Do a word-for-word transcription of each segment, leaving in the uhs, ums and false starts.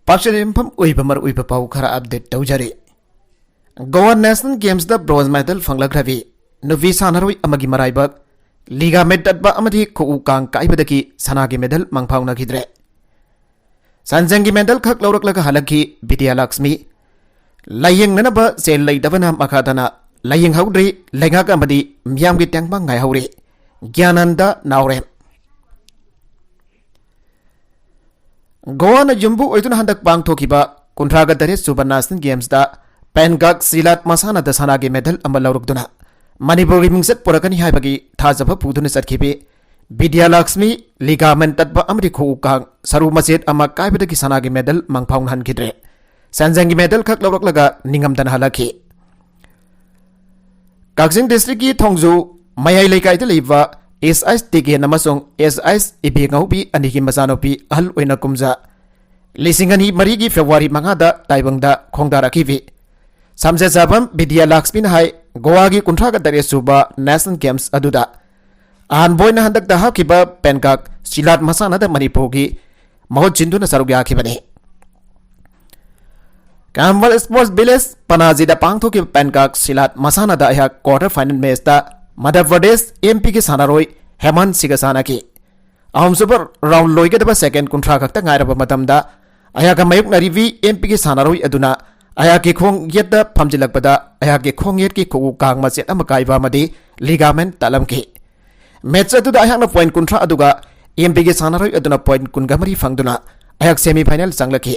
ꯄꯥꯛꯆꯔ ꯌꯨꯝꯐꯝ ꯑꯣꯏꯕ ꯃꯔꯨꯑꯣꯏꯕ ꯄꯥꯎ ꯈꯔ ꯑꯞꯗꯦꯠ ꯇꯧꯖꯔꯤ꯫ ꯒꯣꯋꯥ ꯅꯦꯁꯅꯦꯜ ꯒꯦꯝꯁꯇ ꯕ꯭ꯔꯣꯟꯖ ꯃꯦꯗꯜ ꯐꯪꯂꯛꯈ꯭ꯔꯕꯤ ꯅꯨꯄꯤ ꯁꯥꯟꯅꯔꯣꯏ ꯑꯃꯒꯤ ꯃꯔꯥꯏꯕꯛ ꯂꯤꯒꯥꯃꯦꯟ ꯇꯠꯄ ꯑꯃꯗꯤ ꯈꯨꯎ ꯀꯥꯡ ꯀꯥꯏꯕꯗꯒꯤ ꯁꯅꯥꯒꯤ ꯃꯦꯗꯜ ꯃꯪꯐꯥꯎꯅꯈꯤꯗ꯭ꯔꯦ꯫ ꯁꯟꯖꯪꯒꯤ ꯃꯦꯗꯜ ꯈꯛ ꯂꯧꯔꯛꯂꯒ ꯍꯜꯂꯛꯈꯤ ꯕꯤꯗ꯭ꯌꯥꯂꯛꯁꯃꯤ꯫ ꯂꯥꯌꯦꯡꯅꯅꯕ ꯁꯦꯜ ꯂꯩꯇꯕꯅ ꯃꯈꯥ ꯇꯥꯅ ꯂꯥꯌꯦꯡꯍꯧꯗ꯭ꯔꯤ꯫ ꯂꯩꯉꯥꯛ ꯑꯃꯗꯤ ꯃꯤꯌꯥꯝꯒꯤ ꯇꯦꯡꯕꯥꯡ ꯉꯥꯏꯍꯧꯔꯤ꯫ ꯒ꯭ꯌꯥꯅꯥꯟꯗ ꯅꯥꯎꯔꯦꯝ꯫ ꯒꯣꯋꯥꯅ ꯌꯨꯝꯕꯨ ꯑꯣꯏꯗꯨꯅ ꯍꯟꯗꯛ ꯄꯥꯡꯊꯣꯛꯈꯤꯕ ꯀꯨꯟꯊ꯭ꯔꯥꯒ ꯇꯔꯦꯠ ꯁꯨꯕ ꯅꯦꯁꯅꯦꯜ ꯒꯦꯝꯁꯇ ꯄꯦꯟꯒꯥꯛ ꯁꯤꯂꯥꯠ ꯃꯁꯥꯟꯅꯗ ꯁꯅꯥꯒꯤ ꯃꯦꯗꯜ ꯑꯃ ꯂꯧꯔꯛꯇꯨꯅ ꯃꯅꯤꯄꯨꯔꯒꯤ ꯃꯤꯡꯆꯠ ꯄꯨꯔꯛꯀꯅꯤ ꯍꯥꯏꯕꯒꯤ ꯊꯥꯖꯕ ꯄꯨꯗꯨꯅ ꯆꯠꯈꯤꯕꯤ ꯕꯤꯗ꯭ꯌꯥꯂꯛꯁꯃꯤ ꯂꯤꯒꯥꯃꯦꯟ ꯇꯠꯄ ꯑꯃꯗꯤ ꯈꯨꯎ ꯀꯥꯡ ꯁꯔꯨ ꯃꯆꯦꯠ ꯑꯃ ꯀꯥꯏꯕꯗꯒꯤ ꯁꯅꯥꯒꯤ ꯃꯦꯗꯜ ꯃꯪꯐꯥꯎꯅꯍꯟꯈꯤꯗ꯭ꯔꯦ꯫ ꯁꯦꯟꯖꯪꯒꯤ ꯃꯦꯗꯜ ꯈꯛ ꯂꯧꯔꯛꯂꯒ ꯅꯤꯡꯉꯝꯗꯅ ꯍꯜꯂꯛꯈꯤ꯫ ꯀꯛꯆꯤꯡ ꯗꯤꯁꯇ꯭ꯔꯤꯛꯀꯤ ꯊꯣꯡꯖꯨ ꯃꯌꯥꯏ ꯂꯩꯀꯥꯏꯗ ꯂꯩꯕ ꯑꯦꯁ ꯑꯩꯁ ꯇꯤꯀꯦꯟ ꯑꯃꯁꯨꯡ ꯑꯦꯁ ꯑꯩꯁ ꯏꯕꯦꯉꯧꯕꯤ ꯑꯅꯤꯒꯤ ꯃꯆꯥꯅꯨꯄꯤ ꯑꯍꯜ ꯑꯣꯏꯅ ꯀꯨꯝꯖꯥ ꯂꯤꯁꯤꯡ ꯑꯅꯤ ꯃꯔꯤꯒꯤ ꯐꯦꯕ꯭ꯔꯨꯋꯥꯔꯤ ꯃꯉꯥꯗ ꯇꯥꯏꯕꯪꯗ ꯈꯣꯡꯗꯥꯔꯛꯈꯤꯕꯤ ꯁꯝꯖꯦꯠꯖꯥꯕꯝ ꯕꯤꯗ꯭ꯌꯥꯂꯛꯁꯃꯤꯅ ꯍꯥꯏ, ꯒꯣꯋꯥꯒꯤ ꯀꯨꯟꯊ꯭ꯔꯥꯒ ꯇꯔꯦꯠ ꯁꯨꯕ ꯅꯦꯁꯅꯦꯜ ꯒꯦꯝꯁ ꯑꯗꯨꯗ ꯑꯍꯥꯟꯕ ꯑꯣꯏꯅ ꯍꯟꯗꯛꯇ ꯍꯥꯞꯈꯤꯕ ꯄꯦꯟꯒꯥꯛ ꯁꯤꯂꯥꯠ ꯃꯁꯥꯟꯅꯗ ꯃꯅꯤꯄꯨꯔꯒꯤ ꯃꯍꯨꯠ ꯁꯤꯟꯗꯨꯅ ꯁꯔꯨꯛ ꯌꯥꯈꯤꯕꯅꯤ꯫ ꯀꯥꯝꯕꯜ ꯁ꯭ꯄꯣꯔꯠꯁ ꯚꯤꯂꯦꯖ ꯄꯅꯥꯖꯤꯗ ꯄꯥꯡꯊꯣꯛꯈꯤꯕ ꯄꯦꯟꯒꯥꯛ ꯁꯤꯂꯥꯠ ꯃꯁꯥꯟꯅꯗ ꯑꯩꯍꯥꯛ quarter final ꯃꯦꯆꯇ Madhya Pradesh M ꯄꯤꯒꯤ ꯁꯥꯟꯅꯔꯣꯏ ꯍꯦꯃꯟ ꯁꯤꯒ ꯁꯥꯟꯅꯈꯤ꯫ ꯑꯍꯨꯝꯁꯨꯕ ꯔꯥꯎꯟ ꯂꯣꯏꯒꯗꯕ ꯁꯦꯀꯦꯟ ꯀꯨꯟꯊ꯭ꯔꯥ ꯈꯛꯇ ꯉꯥꯏꯔꯕ ꯃꯇꯝꯗ ꯑꯩꯍꯥꯛꯀ ꯃꯥꯌꯣꯛꯅꯔꯤꯕꯤ ꯑꯦꯝ ꯄꯤꯒꯤ ꯁꯥꯟꯅꯔꯣꯏ ꯑꯗꯨꯅ ꯑꯩꯍꯥꯛꯀꯤ ꯈꯣꯡ ꯌꯦꯠꯇ ꯐꯝꯖꯤꯜꯂꯛꯄꯗ ꯑꯩꯍꯥꯛꯀꯤ ꯈꯣꯡ ꯌꯦꯠꯀꯤ ꯈꯨꯎ ꯀꯥꯡ ꯃꯆꯦꯠ ꯑꯃ ꯀꯥꯏꯕ ꯑꯃꯗꯤ ꯂꯤꯒꯥꯃꯦꯟ ꯇꯠꯂꯝꯈꯤ꯫ ꯃꯦꯆ ꯑꯗꯨꯗ ꯑꯩꯍꯥꯛꯅ ꯄꯣꯏꯟ ꯀꯨꯟꯊ꯭ꯔꯥ ꯑꯗꯨꯒ ꯑꯦꯝ ꯄꯤꯒꯤ ꯁꯥꯟꯅꯔꯣꯏ ꯑꯗꯨꯅ ꯄꯣꯏꯟ ꯀꯨꯟꯒ ꯃꯔꯤ ꯐꯪꯗꯨꯅ ꯑꯩꯍꯥꯛ ꯁꯦꯃꯤ ꯐꯥꯏꯅꯦꯜ ꯆꯪꯂꯛꯈꯤ꯫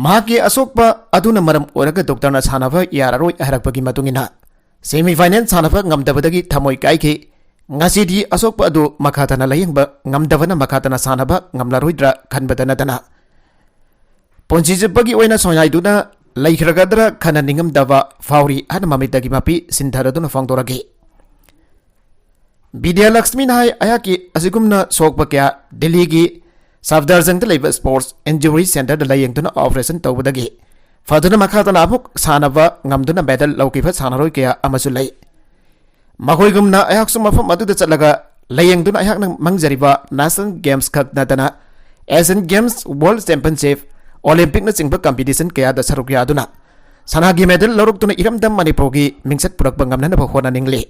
ꯃꯍꯥꯛꯀꯤ ꯑꯁꯣꯛꯄ ꯑꯗꯨꯅ ꯃꯔꯝ ꯑꯣꯏꯔꯒ ꯗꯣꯛꯇꯔꯅ ꯁꯥꯟꯅꯕ ꯌꯥꯔꯔꯣꯏ ꯍꯥꯏꯔꯛꯄꯒꯤ ꯃꯇꯨꯡ ꯏꯟꯅ ꯁꯦꯃꯤ ꯐꯥꯏꯅꯦꯜ ꯁꯥꯟꯅꯕ ꯉꯝꯗꯕꯗꯒꯤ ꯊꯃꯣꯏ ꯀꯥꯏꯈꯤ꯫ ꯉꯁꯤꯗꯤ ꯑꯁꯣꯛꯄ ꯑꯗꯨ ꯃꯈꯥ ꯇꯥꯅ ꯂꯥꯌꯦꯡꯕ ꯉꯝꯗꯕꯅ ꯃꯈꯥ ꯇꯥꯅ ꯁꯥꯟꯅꯕ ꯉꯝꯂꯔꯣꯏꯗ꯭ꯔꯥ ꯈꯟꯕꯗ ꯅꯠꯇꯅ ꯄꯨꯟꯁꯤ ꯆꯨꯞꯄꯒꯤ ꯑꯣꯏꯅ ꯁꯣꯏꯅꯥꯏꯗꯨꯅ ꯂꯩꯈ꯭ꯔꯒꯗ꯭ꯔꯥ ꯈꯟꯅ ꯅꯤꯡꯉꯝꯗꯕ ꯐꯥꯎꯔꯤ ꯍꯥꯏꯅ ꯃꯃꯤꯠꯇꯒꯤ ꯃꯄꯤ ꯁꯤꯟꯊꯔꯗꯨꯅ ꯐꯣꯡꯗꯣꯔꯛꯈꯤ꯫ ꯕꯤꯗ꯭ꯌꯥꯂꯛꯁꯃꯤꯅ ꯍꯥꯏ, ꯑꯩꯍꯥꯛꯀꯤ ꯑꯁꯤꯒꯨꯝꯅ ꯁꯣꯛꯄ ꯀꯌꯥ ꯗꯤꯜꯂꯤꯒꯤ ꯁꯐꯗꯔꯖꯪꯗ ꯂꯩꯕ ꯁ꯭ꯄꯣꯔꯠꯁ ꯏꯟꯖꯨꯔꯤ ꯁꯦꯟꯇꯔꯗ ꯂꯥꯌꯦꯡꯗꯨꯅ ꯑꯣꯄꯔꯦꯁꯟ ꯇꯧꯕꯗꯒꯤ ꯐꯗꯨꯅ ꯃꯈꯥ ꯇꯥꯅ ꯑꯃꯨꯛ ꯁꯥꯟꯅꯕ ꯉꯝꯗꯨꯅ ꯃꯦꯗꯜ ꯂꯧꯈꯤꯕ ꯁꯥꯟꯅꯔꯣꯏ ꯀꯌꯥ ꯑꯃꯁꯨ ꯂꯩ꯫ ꯃꯈꯣꯏꯒꯨꯝꯅ ꯑꯩꯍꯥꯛꯁꯨ ꯃꯐꯝ ꯑꯗꯨꯗ ꯆꯠꯂꯒ ꯂꯥꯌꯦꯡꯗꯨꯅ ꯑꯩꯍꯥꯛꯅ ꯃꯪꯖꯔꯤꯕ ꯅꯦꯁꯅꯦꯜ ꯒꯦꯝꯁ ꯈꯛ ꯅꯠꯇꯅ Asian Games, World Championship, Olympicꯅꯆꯤꯡꯕ competition ꯀꯌꯥꯗ ꯁꯔꯨꯛ ꯌꯥꯗꯨꯅ ꯁꯅꯥꯒꯤ medal ꯂꯧꯔꯛꯇꯨꯅ ꯏꯔꯝꯗꯝ ꯃꯅꯤꯄꯨꯔꯒꯤ ꯃꯤꯡꯆꯠ ꯄꯨꯔꯛꯄ ꯉꯝꯅꯅꯕ ꯍꯣꯠꯅꯅꯤꯡꯂꯤ꯫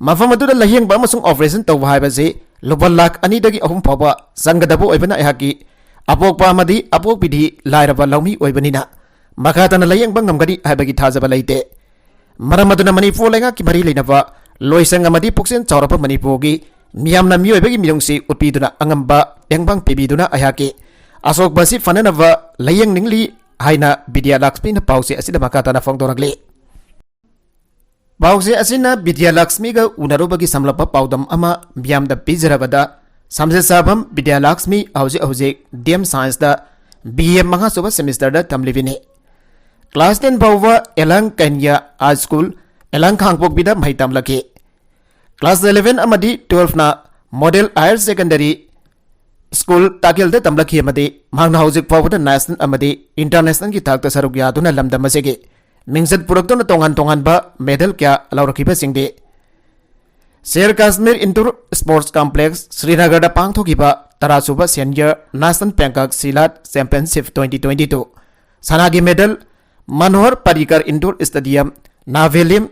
ꯃꯐꯝ ꯑꯗꯨꯗ ꯂꯥꯌꯦꯡꯕ ꯑꯃꯁꯨꯡ operation ꯇꯧꯕ ꯍꯥꯏꯕꯁꯤ ꯂꯨꯄꯥ ꯂꯥꯈ ꯑꯅꯤꯗꯒꯤ ꯑꯍꯨꯝ ꯐꯥꯎꯕ ꯆꯪꯒꯗꯕ ꯑꯣꯏꯕꯅ ꯑꯩꯍꯥꯛꯀꯤ ꯑꯄꯣꯛꯄ ꯑꯃꯗꯤ ꯑꯄꯣꯛꯄꯤꯗꯤ ꯂꯥꯏꯔꯕ ꯂꯧꯃꯤ ꯑꯣꯏꯕꯅꯤꯅ ꯃꯈꯥ ꯇꯥꯅ ꯂꯥꯌꯦꯡꯕ ꯉꯝꯒꯅꯤ ꯍꯥꯏꯕꯒꯤ ꯊꯥꯖꯕ ꯂꯩꯇꯦ꯫ ꯃꯔꯝ ꯑꯗꯨꯅ ꯃꯅꯤꯄꯨꯔ ꯂꯩꯉꯥꯛꯀꯤ ꯃꯔꯤ ꯂꯩꯅꯕ ꯂꯣꯏꯁꯪ ꯑꯃꯗꯤ ꯄꯨꯛꯆꯦꯜ ꯆꯥꯎꯔꯕ ꯃꯅꯤꯄꯨꯔꯒꯤ ꯃꯤꯌꯥꯝꯅ ꯃꯤꯑꯣꯏꯕꯒꯤ ꯃꯤꯅꯨꯡꯁꯤ ꯎꯠꯄꯤꯗꯨꯅ ꯑꯉꯝꯕ ꯇꯦꯡꯕꯥꯡ ꯄꯤꯕꯤꯗꯨꯅ ꯑꯩꯍꯥꯛꯀꯤ ꯑꯁꯣꯛꯄ ꯑꯁꯤ ꯐꯅꯅꯕ ꯂꯥꯌꯦꯡꯅꯤꯡꯂꯤ ꯍꯥꯏꯅ ꯕꯤꯗ꯭ꯌꯥ ꯂꯛꯁꯃꯤꯅ ꯄꯥꯎꯆꯦ ꯑꯁꯤꯗ ꯃꯈꯥ ꯇꯥꯅ ꯐꯣꯡꯗꯣꯔꯛꯂꯤ꯫ ꯄꯥꯎꯆꯦ ꯑꯁꯤꯅ ꯕꯤꯗ꯭ꯌꯥ ꯂꯛꯁꯃꯤꯒ ꯎꯅꯔꯨꯕꯒꯤ ꯁꯝꯂꯞꯄ ꯄꯥꯎꯗꯝ ꯑꯃ ꯃꯤꯌꯥꯝꯗ ꯄꯤꯖꯔꯕꯗ, ꯁꯝꯖꯦꯠꯁꯥꯕꯝ ꯕꯤꯗ꯭ꯌꯥ ꯂꯛꯁꯃꯤ ꯍꯧꯖꯤꯛ ꯍꯧꯖꯤꯛ D M Scienceꯗ B A ꯃꯉꯥꯁꯨꯕ semesterꯗ ꯇꯝꯂꯤꯕꯅꯤ꯫ Class ten ꯐꯥꯎꯕ ꯑꯦꯂꯥꯡ ꯀꯟꯌꯥ High School, ꯑꯦꯂꯥꯡ ꯈꯥꯡꯄꯣꯛꯄꯤꯗ ꯃꯍꯩ ꯇꯝꯂꯛꯈꯤ꯫ Class eleven ꯑꯃꯗꯤ twelveꯅ Model Higher Secondary School ꯇꯥꯀꯦꯜꯗ ꯇꯝꯂꯛꯈꯤ ꯑꯃꯗꯤ ꯃꯍꯥꯛꯅ ꯍꯧꯖꯤꯛ ꯐꯥꯎꯕꯗ national ꯑꯃꯗꯤ internationalꯒꯤ ꯊꯥꯛꯇ ꯁꯔꯨꯛ ꯌꯥꯗꯨꯅ ꯂꯝꯗꯝ ꯑꯁꯤꯒꯤ ꯃꯤꯡꯆꯠ ꯄꯨꯔꯛꯇꯨꯅ ꯇꯣꯉꯥꯟ ꯇꯣꯉꯥꯟꯕ medal ꯀꯌꯥ ꯂꯧꯔꯛꯈꯤꯕꯁꯤꯡꯗꯤ ꯁꯦꯔ ꯀꯥꯁꯃꯤꯔ Indoor Sports Complex ꯁ꯭ꯔꯤꯅꯒꯔꯗ ꯄꯥꯡꯊꯣꯛꯈꯤꯕ ꯇꯔꯥꯁꯨꯕ Senior National Pankak Silat Championship twenty twenty-two ꯁꯅꯥꯒꯤ medal, ꯃꯅꯣꯍꯔ ꯄꯔꯤꯀꯔ Indoor Stadium, ꯅꯥꯚꯦꯂꯤꯝ,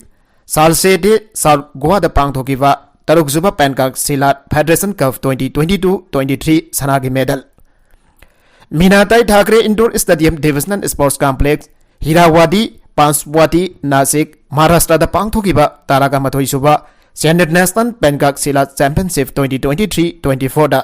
ꯁꯥꯜꯁꯦꯗꯦ, South Goaꯗ ꯄꯥꯡꯊꯣꯛꯈꯤꯕ ꯇꯔꯨꯛꯁꯨꯕ Pankak Silat Federation Cup twenty twenty-two twenty-three ꯁꯅꯥꯒꯤ medal꯫ ꯃꯤꯅꯥꯇꯥꯏ Thackeray Indoor Stadium Divisional Sports Complex, ꯍꯤꯔꯥꯋꯥꯗꯤ, ꯄꯥꯟꯁꯋꯥꯇꯤ, Nashik, ꯃꯍꯥꯔꯥꯁꯇ꯭ꯔꯗ ꯄꯥꯡꯊꯣꯛꯈꯤꯕ ꯇꯔꯥꯒ ꯃꯥꯊꯣꯏꯁꯨꯕ Senior National Pankak Silat Championship twenty twenty-three twenty-fourꯗ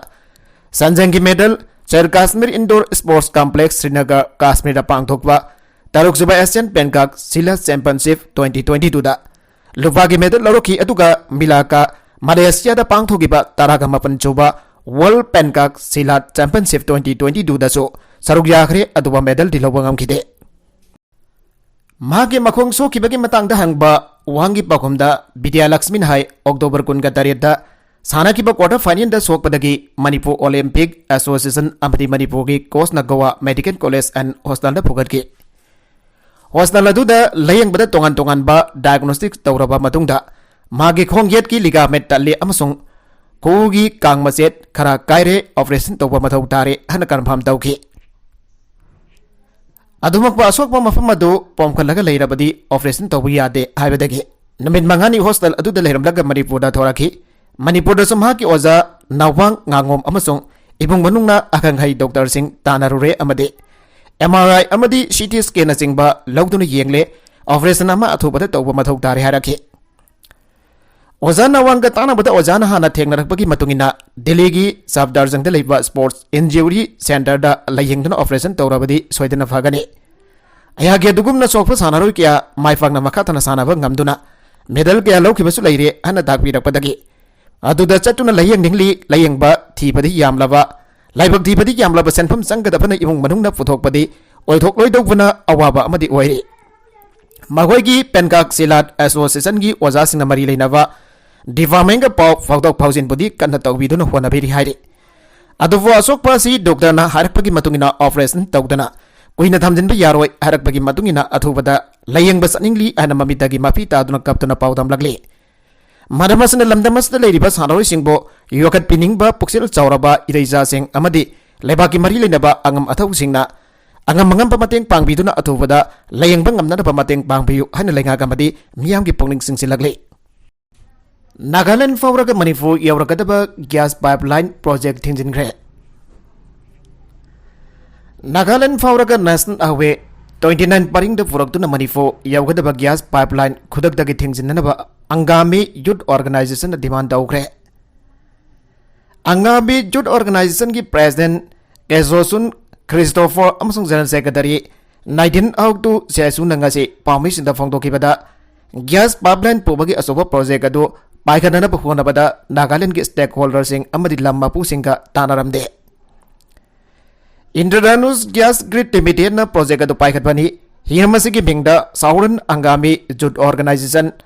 ꯁꯟꯖꯪꯒꯤ medal, ꯁꯦꯔ Kashmir Indoor Sports Complex Srinagar, ꯀꯥꯁꯃꯤꯔꯗ ꯄꯥꯡꯊꯣꯛꯄ ꯇꯔꯨꯛꯁꯨꯕ Asian Pankak Silat Championship twenty twenty-twoꯗ ꯂꯨꯄꯥꯒꯤ medal ꯂꯧꯔꯛꯈꯤ꯫ ꯑꯗꯨꯒ ꯃꯤꯂꯥꯀꯥ, ꯃꯂꯦꯁꯤꯌꯥꯗ ꯄꯥꯡꯊꯣꯛꯈꯤꯕ ꯇꯔꯥꯒ ꯃꯥꯄꯟꯁꯨꯕ World Pankak Silat Championship twenty twenty-twoꯗꯁꯨ ꯁꯔꯨꯛ ꯌꯥꯈ꯭ꯔꯦ, ꯑꯗꯨꯕꯨ medalꯗꯤ ꯂꯧꯕ ꯉꯝꯈꯤꯗꯦ꯫ ꯃꯍꯥꯛꯀꯤ ꯃꯈꯣꯡ ꯁꯣꯛꯈꯤꯕꯒꯤ ꯃꯇꯥꯡꯗ ꯍꯪꯕ ꯋꯥꯍꯪꯒꯤ ꯄꯥꯎꯈꯨꯝꯗ ꯕꯤꯗ꯭ꯌꯥ ꯂꯛꯁꯃꯤꯅ ꯍꯥꯏ, October ꯀꯨꯟꯒ ꯇꯔꯦꯠꯇ ꯁꯥꯟꯅꯈꯤꯕ quarter finalꯗ ꯁꯣꯛꯄꯗꯒꯤ ꯃꯅꯤꯄꯨꯔ Olympic Association ꯑꯃꯗꯤ ꯃꯅꯤꯄꯨꯔꯒꯤ coachꯅ Goa Medical College and Hospitalꯗ ꯄꯨꯈꯠꯈꯤ꯫ Hospital ꯑꯗꯨꯗ ꯂꯥꯌꯦꯡꯕꯗ ꯇꯣꯉꯥꯟ ꯇꯣꯉꯥꯟꯕ diagnostic ꯇꯧꯔꯕ ꯃꯇꯨꯡꯗ ꯃꯍꯥꯛꯀꯤ ꯈꯣꯡ ꯌꯦꯠꯀꯤ ligament ꯇꯠꯂꯤ ꯑꯃꯁꯨꯡ ꯈꯨꯎꯒꯤ ꯀꯥꯡ ꯃꯆꯦꯠ ꯈꯔ ꯀꯥꯏꯔꯦ, operation ꯇꯧꯕ ꯃꯊꯧ ꯇꯥꯔꯦ ꯍꯥꯏꯅ confirm ꯇꯧꯈꯤ꯫ ꯑꯗꯨꯃꯛꯄ ꯑꯁꯣꯛꯄ ꯃꯐꯝ ꯑꯗꯨ ꯄꯣꯝꯈꯠꯂꯒ ꯂꯩꯔꯕꯗꯤ operation ꯇꯧꯕ ꯌꯥꯗꯦ ꯍꯥꯏꯕꯗꯒꯤ ꯅꯨꯃꯤꯠ ꯃꯉꯥꯅꯤ hostel ꯑꯗꯨꯗ ꯂꯩꯔꯝꯂꯒ ꯃꯅꯤꯄꯨꯔꯗ ꯊꯣꯔꯛꯈꯤ꯫ ꯃꯅꯤꯄꯨꯔꯗꯁꯨ ꯃꯍꯥꯛꯀꯤ ꯑꯣꯖꯥ ꯅꯥꯎꯕꯥꯡ ꯉꯥꯉꯣꯝ ꯑꯃꯁꯨꯡ ꯏꯃꯨꯡ ꯃꯅꯨꯡꯅ ꯑꯈꯪ ꯑꯍꯩ doctorꯁꯤꯡ ꯇꯥꯟꯅꯔꯨꯔꯦ ꯑꯃꯗꯤ MRI ꯑꯃꯗꯤ CT scanꯅꯆꯤꯡꯕ ꯂꯧꯗꯨꯅ ꯌꯦꯡꯂꯦ꯫ Operation ꯑꯃ ꯑꯊꯨꯕꯗ ꯇꯧꯕ ꯃꯊꯧ ꯇꯥꯔꯦ ꯍꯥꯏꯔꯛꯈꯤ꯫ ꯑꯣꯖꯥ ꯅꯥꯎꯕꯥꯡꯒ ꯇꯥꯟꯅꯕꯗ ꯑꯣꯖꯥꯅ ꯍꯥꯟꯅ ꯊꯦꯡꯅꯔꯛꯄꯒꯤ ꯃꯇꯨꯡ ꯏꯟꯅ ꯗꯤꯜꯂꯤꯒꯤ ꯁꯐꯗꯔꯖꯪꯗ ꯂꯩꯕ sports injury centreꯗ ꯂꯥꯌꯦꯡꯗꯨꯅ operation ꯇꯧꯔꯕꯗꯤ ꯁꯣꯏꯗꯅ ꯐꯒꯅꯤ꯫ ꯑꯩꯍꯥꯛꯀꯤ ꯑꯗꯨꯒꯨꯝꯅ ꯁꯣꯛꯄ ꯁꯥꯟꯅꯔꯣꯏ ꯀꯌꯥ ꯃꯥꯏ ꯄꯥꯛꯅ ꯃꯈꯥ ꯇꯥꯅ ꯁꯥꯟꯅꯕ ꯉꯝꯗꯨꯅ medal ꯀꯌꯥ ꯂꯧꯈꯤꯕꯁꯨ ꯂꯩꯔꯦ ꯍꯥꯏꯅ ꯇꯥꯛꯄꯤꯔꯛꯄꯗꯒꯤ ꯑꯗꯨꯗ ꯆꯠꯇꯨꯅ ꯂꯥꯌꯦꯡꯅꯤꯡꯂꯤ꯫ ꯂꯥꯌꯦꯡꯕ ꯊꯤꯕꯗꯤ ꯌꯥꯝꯂꯕ, ꯂꯥꯏꯕꯛ ꯊꯤꯕꯗꯤ ꯌꯥꯝꯂꯕ ꯁꯦꯟꯐꯝ ꯆꯪꯒꯗꯕꯅ ꯏꯃꯨꯡ ꯃꯅꯨꯡꯅ ꯄꯨꯊꯣꯛꯄꯗꯤ ꯑꯣꯏꯊꯣꯛꯂꯣꯏꯗꯧꯕꯅ ꯑꯋꯥꯕ ꯑꯃꯗꯤ ꯑꯣꯏꯔꯤ꯫ ꯃꯈꯣꯏꯒꯤ ꯄꯦꯟꯀꯥꯛ ꯁꯤꯂꯥꯠ associationꯒꯤ ꯑꯣꯖꯥꯁꯤꯡꯅ ꯃꯔꯤ ꯂꯩꯅꯕ departmentꯒ ꯄꯥꯎ ꯐꯥꯎꯗꯣꯛ ꯐꯥꯎꯖꯤꯟꯕꯨꯗꯤ ꯀꯟꯅ ꯇꯧꯕꯤꯗꯨꯅ ꯍꯣꯠꯅꯕꯤꯔꯤ ꯍꯥꯏꯔꯤ꯫ ꯑꯗꯨꯕꯨ ꯑꯁꯣꯛꯄ ꯑꯁꯤ doctorꯅ ꯍꯥꯏꯔꯛꯄꯒꯤ ꯃꯇꯨꯡ ꯏꯟꯅ operation ꯇꯧꯗꯅ ꯀꯨꯏꯅ ꯊꯝꯖꯤꯟꯕ ꯌꯥꯔꯣꯏ ꯍꯥꯏꯔꯛꯄꯒꯤ ꯃꯇꯨꯡ ꯏꯟꯅ ꯑꯊꯨꯕꯗ ꯂꯥꯌꯦꯡꯕ ꯆꯠꯅꯤꯡꯂꯤ ꯍꯥꯏꯅ ꯃꯃꯤꯠꯇꯒꯤ ꯃꯄꯤ ꯇꯥꯗꯨꯅ ꯀꯞꯇꯨꯅ ꯄꯥꯎꯗꯝꯂꯛꯂꯤ꯫ ꯃꯔꯝ ꯑꯁꯤꯅ ꯂꯝꯗꯝ ꯑꯁꯤꯗ ꯂꯩꯔꯤꯕ ꯁꯥꯟꯅꯔꯣꯏꯁꯤꯡꯕꯨ ꯌꯣꯛꯈꯠꯄꯤꯅꯤꯡꯕ ꯄꯨꯛꯆꯦꯜ ꯆꯥꯎꯔꯕ ꯏꯔꯩꯆꯥꯁꯤꯡ ꯑꯃꯗꯤ ꯂꯩꯕꯥꯛꯀꯤ ꯃꯔꯤ ꯂꯩꯅꯕ ꯑꯉꯝ ꯑꯊꯧꯁꯤꯡꯅ ꯑꯉꯝ ꯑꯉꯝꯕ ꯃꯇꯦꯡ ꯄꯥꯡꯕꯤꯗꯨꯅ ꯑꯊꯨꯕꯗ ꯂꯥꯌꯦꯡꯕ ꯉꯝꯅꯅꯕ ꯃꯇꯦꯡ ꯄꯥꯡꯕꯤꯌꯨ ꯍꯥꯏꯅ ꯂꯩꯉꯥꯛ ꯑꯃꯗꯤ ꯃꯤꯌꯥꯝꯒꯤ ꯄꯨꯛꯅꯤꯡ ꯆꯤꯡꯁꯤꯜꯂꯛꯂꯤ꯫ ꯅꯥꯒꯥꯂꯦꯟ ꯐꯥꯎꯔꯒ Manipur ꯌꯧꯔꯛꯀꯗꯕ gas pipeline project ꯊꯤꯡꯖꯤꯟꯈ꯭ꯔꯦ꯫ Nagaland ꯐꯥꯎꯔꯒ National Highway twenty nine ꯄꯔꯤꯡꯗ ꯄꯨꯔꯛꯇꯨꯅ Manipur ꯌꯧꯒꯗꯕ gas pipeline ꯈꯨꯗꯛꯇꯒꯤ ꯊꯤꯡꯖꯤꯟꯅꯅꯕ Angami Youth Organizationꯅ demand ꯇꯧꯈ꯭ꯔꯦ꯫ ꯑꯪꯒꯥꯃꯤ Youth Organizationꯒꯤ president ꯀꯦꯖꯣꯁꯨꯟ ꯈ꯭ꯔꯤꯁꯇꯣꯐꯔ ꯑꯃꯁꯨꯡ general secretary ꯅꯥꯏꯗꯤꯟ ꯑꯥꯎꯇꯨ ꯁꯦꯁꯨꯅ ꯉꯁꯤ ꯄꯥꯎꯃꯤꯁꯤꯡꯗ ꯐꯣꯡꯗꯣꯛꯈꯤꯕꯗ, gas pipeline ꯄꯨꯕꯒꯤ ꯑꯆꯧꯕ project ꯑꯗꯨ ꯄꯥꯏꯈꯠꯅꯅꯕ ꯍꯣꯠꯅꯕꯗ ꯅꯥꯒꯥꯂꯦꯟꯒꯤ stakeholderꯁꯤꯡ ꯑꯃꯗꯤ ꯂꯝ ꯃꯄꯨꯁꯤꯡꯒ ꯇꯥꯟꯅꯔꯝꯗꯦ꯫ ꯏꯟꯗ꯭ꯔꯙꯅꯨꯁ Gas Grid Limitedꯅ project ꯑꯗꯨ ꯄꯥꯏꯈꯠꯄꯅꯤ꯫ ꯍꯤꯔꯝ ꯑꯁꯤꯒꯤ ꯃꯤꯡꯗ Southern Angami Youth Organization,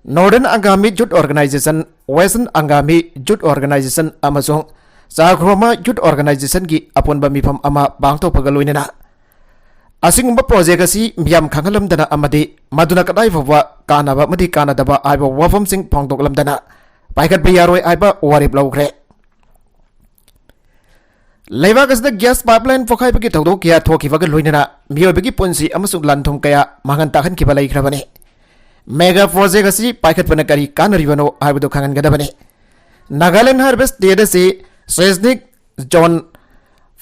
Northern Angami Youth Organization, Western Angami Youth Organization ꯑꯃꯁꯨꯡ ꯆꯥꯈ꯭ꯔꯣꯃꯥ Youth Organizationꯒꯤ ꯑꯄꯨꯟꯕ ꯃꯤꯐꯝ ꯑꯃ ꯄꯥꯡꯊꯣꯛꯄꯒ ꯂꯣꯏꯅꯅ ꯑꯁꯤꯒꯨꯝꯕ project ꯑꯁꯤ ꯃꯤꯌꯥꯝ ꯈꯪꯍꯜꯂꯝꯗꯅ ꯑꯃꯗꯤ ꯃꯗꯨꯅ ꯀꯗꯥꯏ ꯐꯥꯎꯕ ꯀꯥꯟꯅꯕ ꯑꯃꯗꯤ ꯀꯥꯟꯅꯗꯕ ꯍꯥꯏꯕ ꯋꯥꯐꯝꯁꯤꯡ ꯐꯣꯡꯗꯣꯛꯂꯝꯗꯅ ꯄꯥꯏꯈꯠꯄ ꯌꯥꯔꯣꯏ ꯍꯥꯏꯕ ꯋꯥꯔꯦꯞ ꯂꯧꯈ꯭ꯔꯦ꯫ ꯂꯩꯕꯥꯛ ꯑꯁꯤꯗ ꯒ꯭ꯌꯥꯁ ꯄꯥꯏꯞꯂꯥꯏꯟ ꯄꯣꯈꯥꯏꯕꯒꯤ ꯊꯧꯗꯣꯛ ꯀꯌꯥ ꯊꯣꯛꯈꯤꯕꯒ ꯂꯣꯏꯅꯅ ꯃꯤꯑꯣꯏꯕꯒꯤ ꯄꯨꯟꯁꯤ ꯑꯃꯁꯨꯡ ꯂꯟ ꯊꯨꯝ ꯀꯌꯥ ꯃꯥꯡꯍꯟ ꯇꯥꯛꯍꯟꯈꯤꯕ ꯂꯩꯈ꯭ꯔꯕꯅꯤ꯫ ꯃꯦꯒꯥ ꯄ꯭ꯔꯣꯖꯦꯛ ꯑꯁꯤ ꯄꯥꯏꯈꯠꯄꯅ ꯀꯔꯤ ꯀꯥꯟꯅꯔꯤꯕꯅꯣ ꯍꯥꯏꯕꯗꯨ ꯈꯪꯍꯟꯒꯗꯕꯅꯤ꯫ ꯅꯥꯒꯥꯂꯦꯟ ꯍꯥꯏꯔꯤꯕ ꯁ꯭ꯇꯦꯠ ꯑꯁꯤ ꯁꯦꯁꯅꯤꯛ ꯖꯣꯟ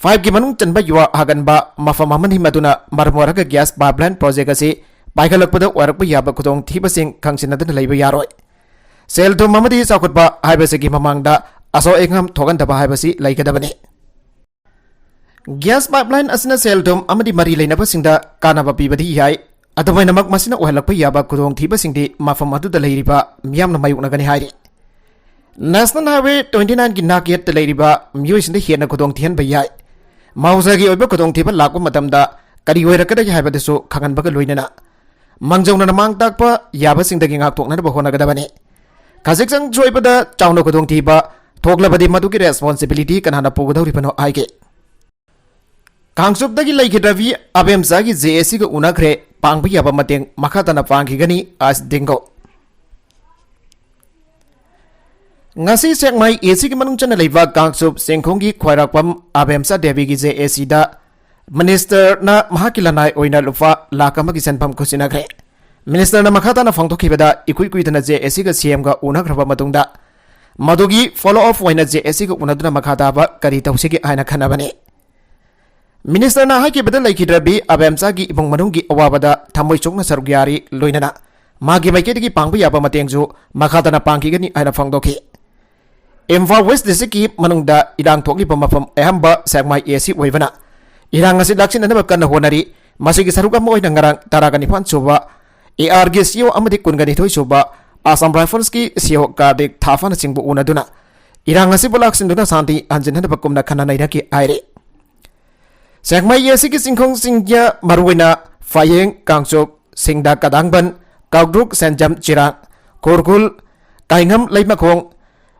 ꯐꯥꯏꯚꯀꯤ ꯃꯅꯨꯡ ꯆꯟꯕ ꯌꯨꯍꯥ ꯍꯥꯒꯟꯕ ꯃꯐꯝ ꯑꯃꯅꯤ, ꯃꯗꯨꯅ ꯃꯔꯝ ꯑꯣꯏꯔꯒ ꯒ꯭ꯌꯥꯁ ꯄꯥꯏꯞꯂꯥꯏꯟ ꯄ꯭ꯔꯣꯖꯦꯛ ꯑꯁꯤ ꯄꯥꯏꯈꯠꯂꯛꯄꯗ ꯑꯣꯏꯔꯛꯄ ꯌꯥꯕ ꯈꯨꯗꯣꯡꯊꯤꯕꯁꯤꯡ ꯈꯪꯖꯤꯟꯅꯗꯅ ꯂꯩꯕ ꯌꯥꯔꯣꯏ꯫ ꯁꯦꯜ ꯊꯨꯝ ꯑꯃꯗꯤ ꯆꯥꯎꯈꯠꯄ ꯍꯥꯏꯕꯁꯤꯒꯤ ꯃꯃꯥꯡꯗ ꯑꯁꯣꯛ ꯑꯉꯥꯝ ꯊꯣꯛꯍꯟꯗꯕ ꯍꯥꯏꯕꯁꯤ ꯂꯩꯒꯗꯕꯅꯤ꯫ ꯒ꯭ꯌꯥꯁ ꯄꯥꯏꯞꯂꯥꯏꯟ ꯑꯁꯤꯅ ꯁꯦꯜ ꯊꯨꯝ ꯑꯃꯗꯤ ꯃꯔꯤ ꯂꯩꯅꯕꯁꯤꯡꯗ ꯀꯥꯟꯅꯕ ꯄꯤꯕꯗꯤ ꯌꯥꯏ, ꯑꯗꯨꯝ ꯑꯣꯏꯅꯃꯛ ꯃꯁꯤꯅ ꯑꯣꯏꯍꯜꯂꯛꯄ ꯌꯥꯕ ꯈꯨꯗꯣꯡꯊꯤꯕꯁꯤꯡꯗꯤ ꯃꯐꯝ ꯑꯗꯨꯗ ꯂꯩꯔꯤꯕ ꯃꯤꯌꯥꯝꯅ ꯃꯥꯌꯣꯛꯅꯒꯅꯤ ꯍꯥꯏꯔꯤ꯫ ꯅꯦꯁꯅꯦꯜ ꯍꯥꯏꯋꯦ ꯇ꯭ꯋꯦꯟꯇꯤ ꯅꯥꯏꯟꯒꯤ ꯅꯥꯛꯌꯦꯠꯇ ꯂꯩꯔꯤꯕ ꯃꯤꯑꯣꯏꯁꯤꯡꯗ ꯍꯦꯟꯅ ꯈꯨꯗꯣꯡ ꯊꯤꯍꯟꯕ ꯌꯥꯏ꯫ ꯃꯍꯧꯁꯥꯒꯤ ꯑꯣꯏꯕ ꯈꯨꯗꯣꯡꯊꯤꯕ ꯂꯥꯛꯄ ꯃꯇꯝꯗ ꯀꯔꯤ ꯑꯣꯏꯔꯛꯀꯗꯒꯦ ꯍꯥꯏꯕꯗꯨꯁꯨ ꯈꯪꯍꯟꯕꯒ ꯂꯣꯏꯅꯅ ꯃꯥꯡꯖꯧꯅꯅ ꯃꯥꯡ ꯇꯥꯛꯄ ꯌꯥꯕꯁꯤꯡꯗꯒꯤ ꯉꯥꯛꯊꯣꯛꯅꯅꯕ ꯍꯣꯠꯅꯒꯗꯕꯅꯤ꯫ ꯈꯖꯤꯛꯇꯪ ꯁꯣꯏꯕꯗ ꯆꯥꯎꯅ ꯈꯨꯗꯣꯡꯊꯤꯕ ꯊꯣꯛꯂꯕꯗꯤ ꯃꯗꯨꯒꯤ ꯔꯦꯁꯄꯣꯟꯁꯤꯕꯤꯂꯤꯇꯤ ꯀꯅꯥꯅ ꯄꯨꯒꯗꯧꯔꯤꯕꯅꯣ ꯍꯥꯏꯒꯦ? ꯀꯥꯡꯆꯨꯞꯇꯒꯤ ꯂꯩꯈꯤꯗ꯭ꯔꯕꯤ ꯑꯕꯦꯝꯆꯥꯒꯤ ꯖꯦ ꯑꯦ ꯁꯤꯒ ꯎꯅꯈ꯭ꯔꯦ, ꯄꯥꯡꯕ ꯌꯥꯕ ꯃꯇꯦꯡ ꯃꯈꯥ ꯇꯥꯅ ꯄꯥꯡꯈꯤꯒꯅꯤ ꯑꯁ ꯗꯤꯡꯒꯣ꯫ ꯉꯁꯤ ꯁꯦꯛꯃꯥꯏ ꯑꯦ ꯁꯤꯒꯤ ꯃꯅꯨꯡ ꯆꯟꯅ ꯂꯩꯕ ꯀꯥꯡꯆꯨꯞ ꯆꯤꯡꯈꯣꯡꯒꯤ ꯈ꯭ꯋꯥꯏꯔꯥꯛꯄꯝ ꯑꯕꯦꯝꯆꯥ ꯗꯦꯕꯤꯒꯤ ꯖꯦ ꯑꯦ ꯁꯤꯗ ꯃꯤꯅꯤꯁꯇꯔꯅ ꯃꯍꯥꯛꯀꯤ ꯂꯅꯥꯏ ꯑꯣꯏꯅ ꯂꯨꯄꯥ ꯂꯥꯈ ꯑꯃꯒꯤ ꯁꯦꯟꯐꯝ ꯈꯨꯠꯁꯤꯟꯅꯈ꯭ꯔꯦ꯫ ꯃꯤꯅꯤꯁꯇꯔꯅ ꯃꯈꯥ ꯇꯥꯅ ꯐꯣꯡꯗꯣꯛꯈꯤꯕꯗ, ꯏꯀꯨꯏ ꯀꯨꯏꯗꯅ ꯖꯦ ꯑꯦ ꯁꯤꯒ ꯁꯤ ꯑꯦꯝꯒ ꯎꯅꯈ꯭ꯔꯕ ꯃꯇꯨꯡꯗ ꯃꯗꯨꯒꯤ ꯐꯣꯂꯣ ꯑꯞ ꯑꯣꯏꯅ ꯖꯦ ꯑꯦ ꯁꯤꯒ ꯎꯅꯗꯨꯅ ꯃꯈꯥ ꯇꯥꯕ ꯀꯔꯤ ꯇꯧꯁꯤꯒꯦ ꯍꯥꯏꯅ ꯈꯟꯅꯕꯅꯤ꯫ ꯃꯤꯅꯤꯁꯇꯔꯅ ꯍꯥꯏꯈꯤꯕꯗ, ꯂꯩꯈꯤꯗ꯭ꯔꯕꯤ ꯑꯕꯦꯝꯆꯥꯒꯤ ꯏꯃꯨꯡ ꯃꯅꯨꯡꯒꯤ ꯑꯋꯥꯕꯗ ꯊꯃꯣꯏ ꯁꯣꯛꯅ ꯁꯔꯨꯛ ꯌꯥꯔꯤ, ꯂꯣꯏꯅꯅ ꯃꯥꯒꯤ ꯃꯥꯏꯀꯩꯗꯒꯤ ꯄꯥꯡꯕ ꯌꯥꯕ ꯃꯇꯦꯡꯁꯨ ꯃꯈꯥ ꯇꯥꯅ ꯄꯥꯡꯈꯤꯒꯅꯤ ꯍꯥꯏꯅ ꯐꯣꯡꯗꯣꯛꯈꯤ꯫ ꯏꯝꯐꯥꯜ ꯋꯦꯁ ꯗꯤꯁꯇ꯭ꯔꯤꯛꯀꯤ ꯃꯅꯨꯡꯗ ꯏꯔꯥꯡ ꯊꯣꯛꯂꯤꯕ ꯃꯐꯝ ꯑꯌꯥꯝꯕ ꯁꯦꯛꯃꯥꯏ ꯑꯦ ꯁꯤ ꯑꯣꯏꯕꯅ ꯏꯔꯥꯡ ꯑꯁꯤ ꯂꯥꯛꯁꯤꯟꯅꯅꯕ ꯀꯟꯅ ꯍꯣꯠꯅꯔꯤ꯫ ꯃꯁꯤꯒꯤ ꯁꯔꯨꯛ ꯑꯃ ꯑꯣꯏꯅ ꯉꯔꯥꯡ ꯇꯔꯥꯒ ꯅꯤꯄꯥꯟ ꯁꯨꯕ ꯑꯦ ꯑꯥꯔꯒꯤ ꯁꯤ ꯑꯣ ꯑꯃꯗꯤ ꯀꯨꯟꯒ ꯅꯤꯊꯣꯏ ꯁꯨꯕ ꯑꯁꯥꯝ ꯔꯥꯏꯐꯜꯁꯀꯤ ꯁꯤ ꯑꯣ ꯀꯥꯔꯗꯤꯛ ꯊꯥꯐꯥꯅꯆꯤꯡꯕ ꯎꯅꯗꯨꯅ ꯏꯔꯥꯡ ꯑꯁꯤꯕꯨ ꯂꯥꯛꯁꯤꯟꯗꯨꯅ ꯁꯥꯟꯇꯤ ꯍꯟꯖꯤꯟꯅꯅꯕ ꯀꯨꯞꯅ ꯈꯟꯅ ꯅꯩꯅꯈꯤ ꯍꯥꯏꯔꯤ꯫ ꯁꯦꯛꯃꯥꯏ ꯑꯦ ꯁꯤꯒꯤ ꯆꯤꯡꯈꯣꯡꯁꯤꯡꯗ ꯃꯔꯨꯑꯣꯏꯅ ꯐꯥꯌꯦꯡ, ꯀꯥꯡꯆꯨꯞ, ꯁꯤꯡꯗꯥ ꯀꯗꯥꯡꯕꯟ, ꯀꯥꯎꯗ꯭ꯔꯨꯛ, ꯁꯦꯟꯖꯝ, ꯆꯤꯔꯥꯡ, ꯈꯨꯔꯈꯨꯜ, ꯀꯥꯏꯉꯝ, ꯂꯩꯃꯈꯣꯡ,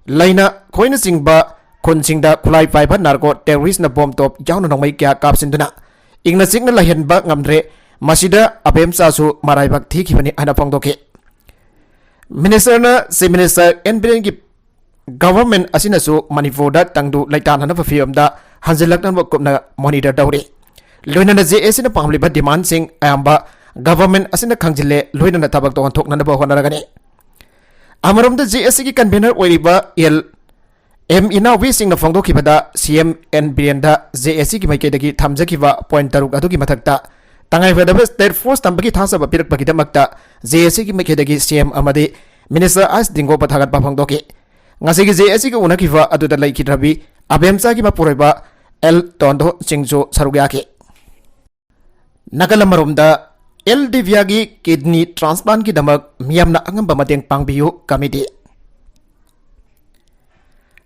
ꯂꯩꯅ ꯈꯣꯏꯅꯆꯤꯡꯕ ꯈꯨꯟꯁꯤꯡꯗ ꯈꯨꯠꯂꯥꯏ ꯄꯥꯏꯕ ꯅꯥꯔꯀꯣ ꯇꯦꯔꯣꯔꯤꯁꯅ ꯕꯣꯝ ꯇꯣꯞ ꯌꯥꯎꯅ ꯅꯣꯡꯃꯩ ꯀꯌꯥ ꯀꯥꯞꯁꯤꯟꯗꯨꯅ ꯏꯪꯅ ꯆꯤꯛꯅ ꯂꯩꯍꯟꯕ ꯉꯝꯗ꯭ꯔꯦ꯫ ꯃꯁꯤꯗ ꯑꯕꯦꯝꯆꯥꯁꯨ ꯃꯔꯥꯏꯕꯛ ꯊꯤꯈꯤꯕꯅꯤ ꯍꯥꯏꯅ ꯐꯣꯡꯗꯣꯛꯈꯤ꯫ ꯃꯤꯅꯤꯁꯇꯔꯅ ꯆꯤꯐ ꯃꯤꯅꯤꯁꯇꯔ ꯑꯦꯟ ꯕꯤꯔꯦꯟꯒꯤ ꯒꯚꯔꯟꯃꯦꯟꯠ ꯑꯁꯤꯅꯁꯨ ꯃꯅꯤꯄꯨꯔꯗ ꯇꯪꯗꯨ ꯂꯩꯇꯥꯅꯅꯕ ꯐꯤꯕꯝꯗ ꯍꯟꯖꯤꯜꯂꯛꯅꯕ ꯀꯨꯞꯅ ꯃꯣꯅꯤꯇꯔ ꯇꯧꯔꯤ꯫ ꯂꯣꯏꯅꯅ ꯖꯦ ꯑꯦ ꯁꯤꯅ ꯄꯥꯝꯂꯤꯕ ꯗꯤꯃꯥꯟꯁꯤꯡ ꯑꯌꯥꯝꯕ ꯒꯚꯔꯟꯃꯦꯟꯠ ꯑꯁꯤꯅ ꯈꯪꯖꯤꯜꯂꯦ, ꯂꯣꯏꯅꯅ ꯊꯕꯛꯇꯣ ꯑꯣꯟꯊꯣꯛꯅꯅꯕ ꯍꯣꯠꯅꯔꯒꯅꯤ꯫ ꯑꯃꯔꯣꯝꯗ ꯖꯦ ꯑꯦ ꯁꯤꯒꯤ ꯀꯟꯚꯦꯅꯔ ꯑꯣꯏꯔꯤꯕ ꯑꯦꯜ ꯑꯦꯝ ꯏꯅꯥꯎꯕꯤ ꯁꯤꯡꯅ ꯐꯣꯡꯗꯣꯛꯈꯤꯕꯗ ꯁꯤ ꯑꯦꯝ ꯑꯦꯟ ꯕꯤꯔꯦꯟꯗ ꯖꯦ ꯑꯦ ꯁꯤꯒꯤ ꯃꯥꯏꯀꯩꯗꯒꯤ ꯊꯝꯖꯈꯤꯕ ꯄꯣꯏꯟꯠ ꯇꯔꯨꯛ ꯑꯗꯨꯒꯤ ꯃꯊꯛꯇ ꯇꯉꯥꯏꯐꯗꯕ ꯁ꯭ꯇꯦꯠ ꯐꯣꯔꯁ ꯊꯝꯕꯒꯤ ꯊꯥꯖꯕ ꯄꯤꯔꯛꯄꯒꯤꯗꯃꯛꯇ ꯖꯦ ꯑꯦ ꯁꯤꯒꯤ ꯃꯥꯏꯀꯩꯗꯒꯤ ꯁꯤ ꯑꯦꯝ ꯑꯃꯗꯤ ꯃꯤꯅꯤꯁꯇꯔ ꯑꯥꯏꯁ ꯗꯤꯡꯒꯣꯞꯄ ꯊꯥꯒꯠꯄ ꯐꯣꯡꯗꯣꯛꯈꯤ꯫ ꯉꯁꯤꯒꯤ ꯖꯦ ꯑꯦ ꯁꯤꯒ ꯎꯅꯈꯤꯕ ꯑꯗꯨꯗ ꯂꯩꯈꯤꯗ꯭ꯔꯕꯤ ꯑꯕꯦꯝꯆꯥꯒꯤ ꯃꯄꯨꯔꯣꯏꯕ ꯑꯦꯜ ꯇꯣꯟꯗꯣ ꯁꯤꯡꯁꯨ ꯁꯔꯨꯛ ꯌꯥꯈꯤ꯫ ꯅꯥꯀꯜ ꯑꯃꯔꯣꯝꯗ, ꯑꯦꯜ ꯗꯤꯕꯤꯌꯥꯒꯤ ꯀꯤꯗꯅꯤ ꯇ꯭ꯔꯥꯟꯁꯄ꯭ꯂꯥꯟꯠꯀꯤꯗꯃꯛ ꯃꯤꯌꯥꯝꯅ ꯑꯉꯝꯕ ꯃꯇꯦꯡ ꯄꯥꯡꯕꯤꯌꯨ ꯀꯃꯤꯇꯤ꯫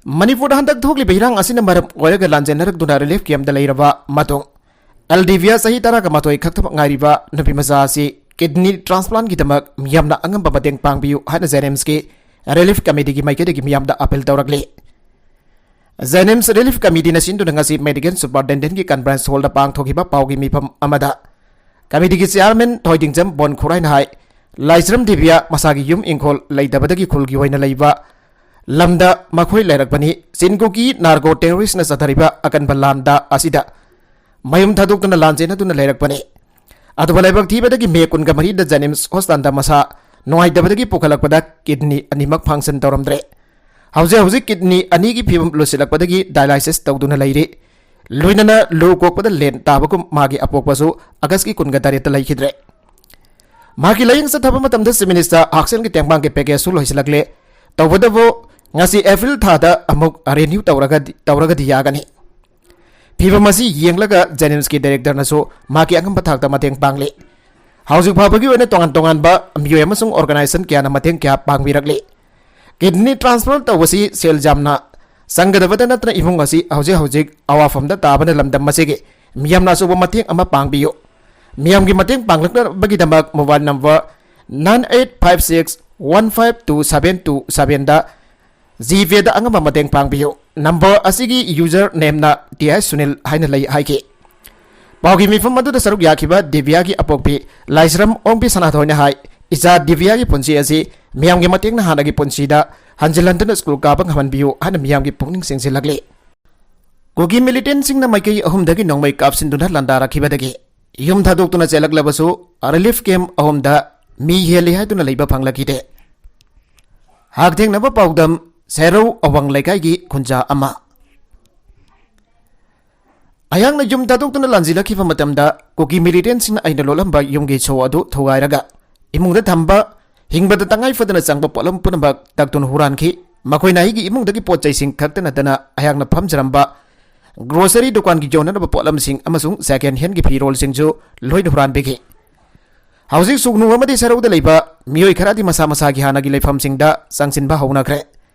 ꯃꯅꯤꯄꯨꯔꯗ ꯍꯟꯗꯛ ꯊꯣꯛꯂꯤꯕ ꯏꯔꯥꯡ ꯑꯁꯤꯅ ꯃꯔꯝ ꯑꯣꯏꯔꯒ ꯂꯥꯟꯖꯦꯟꯅꯔꯛꯇꯨꯅ ꯔꯤꯂꯤꯐ ꯀꯦꯝꯞꯇ ꯂꯩꯔꯕ ꯃꯇꯨꯡ, ꯑꯦꯜ ꯗꯤꯕꯤꯌꯥ ꯆꯍꯤ ꯇꯔꯥꯒ ꯃꯥꯊꯣꯏ ꯈꯛꯇꯃꯛ ꯉꯥꯏꯔꯤꯕ ꯅꯨꯄꯤ ꯃꯆꯥ ꯑꯁꯤ ꯀꯤꯗꯅꯤ ꯇ꯭ꯔꯥꯟꯁꯄ꯭ꯂꯥꯟꯠꯀꯤꯗꯃꯛ ꯃꯤꯌꯥꯝꯅ ꯑꯉꯝꯕ ꯃꯇꯦꯡ ꯄꯥꯡꯕꯤꯌꯨ ꯍꯥꯏꯅ ꯖꯦꯅꯤꯝꯁꯀꯤ ꯔꯤꯂꯤꯐ ꯀꯃꯤꯇꯤꯒꯤ ꯃꯥꯏꯀꯩꯗꯒꯤ ꯃꯤꯌꯥꯝꯗ ꯑꯄꯤꯜ ꯇꯧꯔꯛꯂꯤ꯫ ꯖꯦꯅꯤꯝꯁ ꯔꯤꯂꯤꯐ ꯀꯃꯤꯇꯤꯅ ꯁꯤꯟꯗꯨꯅ ꯉꯁꯤ ꯃꯦꯗꯤꯀꯦꯜ ꯁꯨꯄꯔꯗꯦꯟꯗꯦꯟꯠꯀꯤ ꯀꯟꯐꯔꯦꯟꯁ ꯍꯣꯜꯗ ꯄꯥꯡꯊꯣꯛꯈꯤꯕ ꯄꯥꯎꯒꯤ ꯃꯤꯐꯝ ꯑꯃꯗ ꯀꯃꯤꯇꯤꯒꯤ ꯆꯤꯌꯥꯔꯃꯦꯟ ꯊꯣꯏꯗꯤꯡꯖꯝ ꯕꯣꯟ ꯈꯨꯔꯥꯏꯅ ꯍꯥꯏ, ꯂꯥꯏꯁ꯭ꯔꯝ ꯗꯤꯕꯤꯌꯥ ꯃꯁꯥꯒꯤ ꯌꯨꯝ ꯏꯪꯈꯣꯜ ꯂꯩꯇꯕꯗꯒꯤ ꯈꯨꯜꯒꯤ ꯑꯣꯏꯅ ꯂꯩꯕ ꯂꯝꯗ ꯃꯈꯣꯏ ꯂꯩꯔꯛꯄꯅꯤ꯫ ꯆꯤꯟ ꯀꯨꯀꯤ ꯅꯥꯔꯀꯣ ꯇꯦꯔꯣꯔꯤꯁꯅ ꯆꯠꯊꯔꯤꯕ ꯑꯀꯟꯕ ꯂꯥꯟꯗ ꯑꯁꯤꯗ ꯃꯌꯨꯝ ꯊꯥꯗꯣꯛꯇꯨꯅ ꯂꯥꯟ ꯆꯦꯟꯅꯗꯨꯅ ꯂꯩꯔꯛꯄꯅꯤ꯫ ꯑꯗꯨꯒ ꯂꯥꯏꯕꯛ ꯊꯤꯕꯗꯒꯤ ꯃꯦ ꯀꯨꯟꯒ ꯃꯔꯤꯗ ꯖꯦꯅꯤꯝꯁ ꯍꯣꯁꯄꯤꯇꯥꯜꯗ ꯃꯁꯥ ꯅꯨꯡꯉꯥꯏꯇꯕꯗꯒꯤ ꯄꯨꯈꯠꯂꯛꯄꯗ ꯀꯤꯗꯅꯤ ꯑꯅꯤꯃꯛ ꯐꯪꯁꯟ ꯇꯧꯔꯝꯗ꯭ꯔꯦ꯫ ꯍꯧꯖꯤꯛ ꯍꯧꯖꯤꯛ ꯀꯤꯗꯅꯤ ꯑꯅꯤꯒꯤ ꯐꯤꯕꯝ ꯂꯨꯁꯤꯜꯂꯛꯄꯗꯒꯤ ꯗꯥꯏꯂꯥꯏꯁꯤꯁ ꯇꯧꯗꯨꯅ ꯂꯩꯔꯤ꯫ ꯂꯣꯏꯅꯅ ꯂꯨ ꯀꯣꯛꯄꯗ ꯂꯦꯟ ꯇꯥꯕꯒꯨꯝ ꯃꯥꯒꯤ ꯑꯄꯣꯛꯄꯁꯨ ꯑꯒꯁꯀꯤ ꯀꯨꯟꯒ ꯇꯔꯦꯠꯇ ꯂꯩꯈꯤꯗ꯭ꯔꯦ꯫ ꯃꯍꯥꯛꯀꯤ ꯂꯥꯌꯦꯡ ꯆꯠꯊꯕ ꯃꯇꯝꯗ ꯆꯤꯐ ꯃꯤꯅꯤꯁꯇꯔ ꯍꯛꯁꯦꯜꯒꯤ ꯇꯦꯡꯕꯥꯡꯒꯤ ꯄꯦꯀꯦꯖꯁꯨ ꯂꯣꯏꯁꯤꯜꯂꯛꯂꯦ꯫ ꯇꯧꯕꯇꯕꯨ ꯉꯁꯤ ꯑꯦꯄ꯭ꯔꯤꯜ ꯊꯥꯗ ꯑꯃꯨꯛ ꯔꯤꯅ꯭ꯌꯨ ꯇꯧꯔꯒꯗꯤ, ꯇꯧꯔꯒꯗꯤ ꯌꯥꯒꯅꯤ꯫ ꯐꯤꯕꯝ ꯑꯁꯤ ꯌꯦꯡꯂꯒ ꯖꯦꯅꯤꯝꯁꯀꯤ ꯗꯥꯏꯔꯦꯛꯇꯔꯅꯁꯨ ꯃꯍꯥꯛꯀꯤ ꯑꯉꯝꯕ ꯊꯥꯛꯇ ꯃꯇꯦꯡ ꯄꯥꯡꯂꯤ꯫ ꯍꯧꯖꯤꯛ ꯐꯥꯎꯕꯒꯤ ꯑꯣꯏꯅ ꯇꯣꯉꯥꯟ ꯇꯣꯉꯥꯟꯕ ꯃꯤꯑꯣꯏ ꯑꯃꯁꯨꯡ ꯑꯣꯔꯒꯅꯥꯏꯖꯦꯁꯟ ꯀꯌꯥꯅ ꯃꯇꯦꯡ ꯀꯌꯥ ꯄꯥꯡꯕꯤꯔꯛꯂꯤ꯫ ꯀꯤꯗꯅꯤ ꯇ꯭ꯔꯥꯟꯁꯄ꯭ꯂꯥꯟꯠ ꯇꯧꯕꯁꯤ ꯁꯦꯜ ꯌꯥꯝꯅ ꯆꯪꯒꯗꯕꯇ ꯅꯠꯇꯅ ꯏꯃꯨꯡ ꯑꯁꯤ ꯍꯧꯖꯤꯛ ꯍꯧꯖꯤꯛ ꯑꯋꯥꯐꯝꯗ ꯇꯥꯕꯅ ꯂꯝꯗꯝ ꯑꯁꯤꯒꯤ ꯃꯤꯌꯥꯝꯅ ꯑꯆꯧꯕ ꯃꯇꯦꯡ ꯑꯃ ꯄꯥꯡꯕꯤꯌꯨ꯫ ꯃꯤꯌꯥꯝꯒꯤ ꯃꯇꯦꯡ ꯄꯥꯡꯂꯛꯅꯕꯒꯤꯗꯃꯛ mobile number nine eight five six one five two seven two sevenꯗ ꯖꯤꯄꯦꯗ ꯑꯉꯝꯕ ꯃꯇꯦꯡ ꯄꯥꯡꯕꯤꯌꯨ꯫ ꯅꯝꯕꯔ ꯑꯁꯤꯒꯤ ꯌꯨꯖꯔ ꯅꯦꯝꯅ ꯇꯤ ꯑꯥꯏ ꯁꯨꯅꯤꯜ ꯍꯥꯏꯅ ꯂꯩ ꯍꯥꯏꯈꯤ꯫ ꯄꯥꯎꯒꯤ ꯃꯤꯐꯝ ꯑꯗꯨꯗ ꯁꯔꯨꯛ ꯌꯥꯈꯤꯕ ꯗꯤꯕꯤꯌꯥꯒꯤ ꯑꯄꯣꯛꯄꯤ ꯂꯥꯏꯁ꯭ꯔꯝ ꯑꯣꯡꯕꯤ ꯁꯅꯥꯊꯣꯏꯅ ꯍꯥꯏ, ꯏꯆꯥ ꯗꯤꯕ꯭ꯌꯥꯒꯤ ꯄꯨꯟꯁꯤ ꯑꯁꯤ ꯃꯤꯌꯥꯝꯒꯤ ꯃꯇꯦꯡꯅ ꯍꯥꯟꯅꯒꯤ ꯄꯨꯟꯁꯤꯗ ꯍꯟꯖꯤꯜꯍꯟꯗꯨꯅ ꯁ꯭ꯀꯨꯜ ꯀꯥꯕ ꯉꯝꯍꯟꯕꯤꯌꯨ ꯍꯥꯏꯅ ꯃꯤꯌꯥꯝꯒꯤ ꯄꯨꯛꯅꯤꯡ ꯆꯤꯡꯁꯤꯜꯂꯛꯂꯤ꯫ ꯀꯨꯀꯤ ꯃꯤꯂꯤꯇꯦꯟꯁꯤꯡꯅ ꯃꯥꯏꯀꯩ ꯑꯍꯨꯝꯗꯒꯤ ꯅꯣꯡꯃꯩ ꯀꯥꯞꯁꯤꯟꯗꯨꯅ ꯂꯥꯟꯗꯥꯔꯛꯈꯤꯕꯗꯒꯤ ꯌꯨꯝ ꯊꯥꯗꯣꯛꯇꯨꯅ ꯆꯦꯜꯂꯛꯂꯕꯁꯨ ꯔꯤꯂꯤꯐ ꯀꯦꯝꯞ ꯑꯍꯨꯝꯗ ꯃꯤ ꯍꯦꯜꯂꯤ ꯍꯥꯏꯗꯨꯅ ꯂꯩꯕ ꯐꯪꯂꯛꯈꯤꯗꯦ꯫ ꯍꯛꯊꯦꯡꯅꯕ ꯄꯥꯎꯗꯝ, ꯁꯦꯔꯧ ꯑꯋꯥꯡ ꯂꯩꯀꯥꯏꯒꯤ ꯈꯨꯟꯖꯥ ꯑꯃ꯫ ꯑꯩꯍꯥꯛꯅ ꯌꯨꯝ ꯊꯥꯗꯣꯛꯇꯨꯅ ꯂꯥꯟꯖꯤꯜꯂꯛꯈꯤꯕ ꯃꯇꯝꯗ ꯀꯨꯀꯤ ꯃꯤꯂꯤꯇꯦꯟꯁꯤꯡꯅ ꯑꯩꯅ ꯂꯣꯠꯂꯝꯕ ꯌꯨꯝꯒꯤ ꯁꯣ ꯑꯗꯨ ꯊꯨꯒꯥꯏꯔꯒ ꯏꯃꯨꯡꯗ ꯊꯝꯕ ꯍꯤꯡꯕꯗ ꯇꯉꯥꯏ ꯐꯗꯅ ꯆꯪꯕ ꯄꯣꯠꯂꯝ ꯄꯨꯝꯅꯃꯛ ꯇꯛꯇꯨꯅ ꯍꯨꯔꯥꯟꯈꯤ꯫ ꯃꯈꯣꯏꯅ ꯑꯩꯒꯤ ꯏꯃꯨꯡꯗꯒꯤ ꯄꯣꯠ ꯆꯩꯁꯤꯡ ꯈꯛꯇ ꯅꯠꯇꯅ ꯑꯩꯍꯥꯛꯅ ꯐꯝꯖꯔꯝꯕ ꯒ꯭ꯔꯣꯁꯔꯤ ꯗꯨꯀꯥꯟꯒꯤ ꯌꯣꯟꯅꯅꯕ ꯄꯣꯠꯂꯝꯁꯤꯡ ꯑꯃꯁꯨꯡ ꯁꯦꯀꯦꯟ ꯍꯦꯟꯒꯤ ꯐꯤꯔꯣꯜꯁꯤꯡꯁꯨ ꯂꯣꯏꯅ ꯍꯨꯔꯥꯟꯕꯤꯈꯤ꯫ ꯍꯧꯖꯤꯛ ꯁꯨꯒꯅꯨ ꯑꯃꯗꯤ ꯁꯦꯔꯧꯗ ꯂꯩꯕ ꯃꯤꯑꯣꯏ ꯈꯔꯗꯤ ꯃꯁꯥ ꯃꯁꯥꯒꯤ ꯍꯥꯟꯅꯒꯤ ꯂꯩꯐꯝꯁꯤꯡꯗ ꯆꯪꯁꯤꯟꯕ ꯍꯧꯅꯈ꯭ꯔꯦ꯫